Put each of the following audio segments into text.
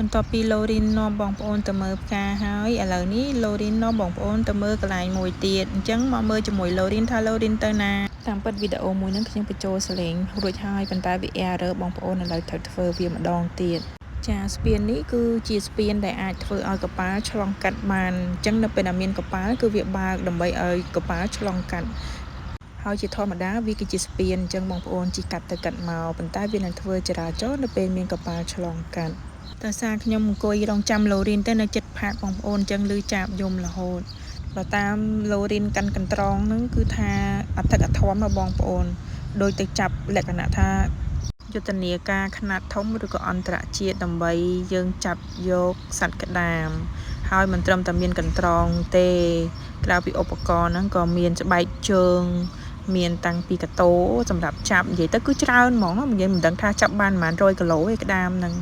បន្ទាប់ពីឡូរីននាំបងប្អូនទៅមើលផ្កាហើយឥឡូវនេះឡូរីននាំបងប្អូនទៅមើលកន្លែងមួយទៀតអញ្ចឹងមកមើលជាមួយឡូរីនថាឡូរីនទៅណាតាមពិតវីដេអូមួយហ្នឹងខ្ញុំបញ្ចូលសំឡេងរួចហើយប៉ុន្តែវា error បងប្អូនឥឡូវត្រូវធ្វើវាម្ដងទៀតចាស្ពាននេះគឺជាស្ពានដែលអាចធ្វើឲ្យកប៉ាល់ឆ្លងកាត់បានអញ្ចឹងនៅពេលដែលមានកប៉ាល់គឺវាបើកដើម្បីឲ្យកប៉ាល់ឆ្លងកាត់ហើយជាធម្មតាវាគឺជាស្ពានអញ្ចឹងបងប្អូនជិះកាត់ទៅកាត់មកប៉ុន្តែវានឹងធ្វើចរាចរណ៍នៅពេលមានកប៉ាល់ឆ្លងកាត់តើសារខ្ញុំអង្គុយរងចាំឡូរីនទៅនៅចិត្តផាកបងប្អូនអញ្ចឹងឮចាប់យំរហូតបើតាមឡូរីនកាន់កន្ត្រងហ្នឹងគឺថាអធិកអធមណាបងប្អូនដោយទៅចាប់លក្ខណៈថាយុទ្ធនាការខ្នាតធំឬក៏អន្តរជាតិដើម្បីយើងចាប់យកសត្វក្តាម ហើយមិនត្រឹមតែមានកន្ត្រងទេក្រៅពីឧបករណ៍ហ្នឹងក៏មានស្បែកជើង មានតាំងពីកតោសម្រាប់ចាប់និយាយទៅគឺច្រើនហ្មងនិយាយមិនដឹងថាចាប់បានប្រហែល100គីឡូឯក្តាមហ្នឹង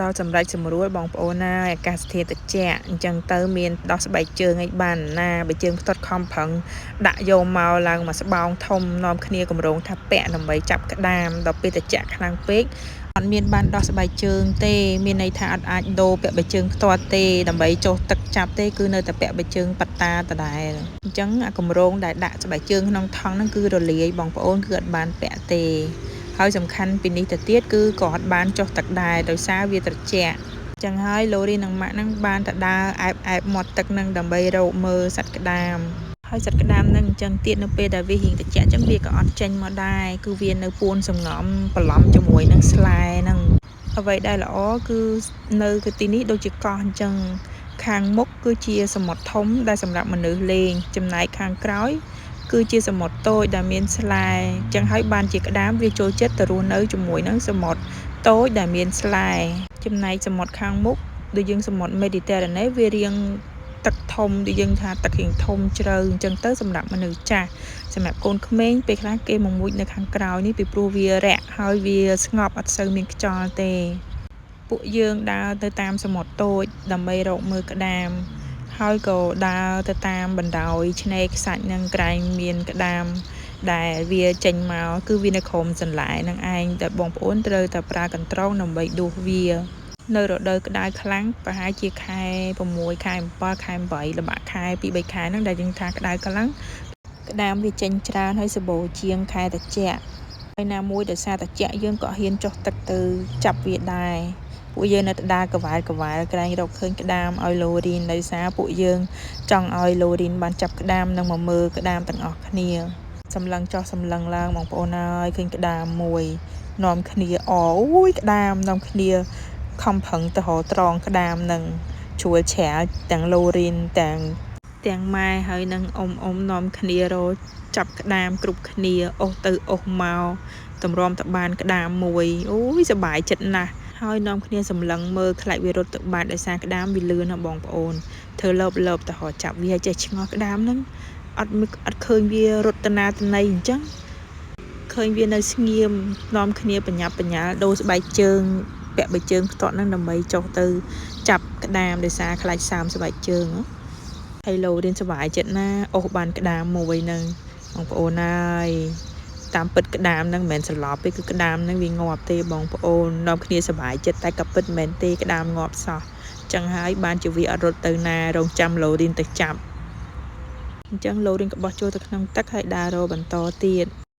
ដល់សម្រាប់សម្រួលបងប្អូនណាអាកាសធាតុត្រជាក់អញ្ចឹងទៅមានដោះស្បែកជើងឲ្យបានណាបើជើងផ្ទាត់ខំប្រឹងដាក់យកមកឡើងមកស្បោងធំនាំគ្នាកម្រងថាពាក់ដើម្បីចាប់ក្តាមដល់ពេលត្រជាក់ខ្លាំងពេកអត់មានបានដោះស្បែកជើងទេមានន័យថាអត់អាចដូរពាក់បែកជើងផ្ទាល់ទេដើម្បីចុះទឹកចាប់ទេគឺនៅតែពាក់បែកជើងប៉ាតាដដែលអញ្ចឹងអាកម្រងដែលដាក់ស្បែកជើងក្នុងថង់ហ្នឹងគឺរលាយបងប្អូនគឺអត់បានពាក់ទេហើយសំខាន់ពីនេះទៅទៀតគឺក៏អត់បានចុះទឹកដែរដោយសារវាត្រជាក់ចឹងហើយឡូរីនិងម៉ាក់ហ្នឹងបានទៅដើរអែបអែបមាត់ទឹកហ្នឹងដើម្បីរកមើលសត្វក្តាមហើយសត្វក្តាមហ្នឹងអញ្ចឹងទៀតនៅពេលដែលវារៀងត្រជាក់អញ្ចឹងវាក៏អត់ចេញមកដែរគឺវានៅពួនសំងំបន្លំជាមួយនឹងស្លែហ្នឹងអ្វីដែលល្អគឺនៅទីនេះដូចជាកោះអញ្ចឹងខាងមុខគឺជាសមុទ្រធំដែលសម្រាប់មនុស្សលេងចំណែកខាងក្រោយគឺជាសមុទ្រតូចដែលមានស្លែអញ្ចឹងហើយបានជាក្តាមវាចូលចិត្តទៅរស់នៅជាមួយនឹងសមុទ្រតូចដែលមានស្លែចំណែកសមុទ្រខាងមុខដូចយើងសមុទ្រមេឌីទែរ៉ាណេវារៀងទឹកធំដូចយើងថាទឹករៀងធំជ្រៅអញ្ចឹងទៅសម្រាប់មនុស្សចាស់សម្រាប់កូនក្មេងពេលខ្លះគេមកមុជនៅខាងក្រោយនេះពីព្រោះវារាក់ហើយវាស្ងប់អត់សូវមានខ្យល់ទេពួកយើងដើរទៅតាមសមុទ្រតូចដើម្បីរកមើលក្តាមហើយក៏ដើរទៅតាមបណ្ដោយឆ្នេរខ្សាច់នឹងក្រែងមានក្តាមដែលវាចេញមកគឺវានៅក្រោមសន្លែនឹងឯងតែបងប្អូនត្រូវតែប្រើកន្ត្រងដើម្បីដួសវានៅរដូវក្តៅខ្លាំងប្រហែលជាខែ6ខែ7ខែ8លបាក់ខែ2 3ខែហ្នឹងដែលយើងថាក្តៅខ្លាំងក្តាមវាចេញច្រើនហើយសម្បូរជាងខែត្រជាក់ហើយណាមួយដោយសារត្រជាក់យើងក៏ហ៊ានចុះទឹកទៅចាប់វាដែរពួកយើងនៅតែដើរកវ៉ែលកវ៉ែលក្រែងរកឃើញក្តាមឲ្យឡូរីនដោយសារពួកយើងចង់ឲ្យឡូរីនបានចាប់ក្តាមនិងមកមើលក្តាមទាំងអស់គ្នាសម្លឹងចោះសម្លឹងឡើងបងប្អូនហើយឃើញក្តាមមួយនាំគ្នាអូយក្តាមនាំគ្នាខំប្រឹងទៅរកត្រងក្តាមនឹងជួលច្រាលទាំងឡូរីនទាំងទាំងម៉ែហើយនឹងអ៊ំអ៊ំនាំគ្នារកចាប់ក្តាមគ្រប់គ្នាអូសទៅអូសមកតម្រាំតបានក្តាមមួយអូយសប្បាយចិត្តណាស់ហើយនាំគ្នាសម្លឹងមើលខ្លាចវារត់ទៅបាត់ដោយសារក្តាមវាលឿនណាបងប្អូនធ្វើលបលបទៅរកចាប់វាចេះឆ្ងល់ក្តាមហ្នឹងអត់អត់ឃើញវារត់ទៅណាទៅណីអញ្ចឹងឃើញវានៅស្ងៀមនាំគ្នាបញ្ញាប់បញ្ញាល់ដូរស្បែកជើងពាក់បែកជើងផ្ទាត់ហ្នឹងដើម្បីចុះទៅចាប់ក្តាមដោយសារខ្លាចសើមស្បែកជើងហើយឡូរៀនសប្បាយចិត្តណាអូសបានក្តាមមួយហ្នឹងបងប្អូនហើយតាមពិតក្តាមហ្នឹងមិនមែនសន្លប់ទេគឺក្តាមហ្នឹងវាងាប់ទេបងប្អូននាំគ្នាសប្បាយចិត្តតែក៏ពិតមិនមែនទេក្តាមងាប់សោះចឹងហើយបានជាវាអត់រត់ទៅណារងចាំឡូរៀនទៅចាប់អញ្ចឹងឡូរៀនក៏បោះចូលទៅក្នុងទឹកហើយដើររកបន្តទៀត។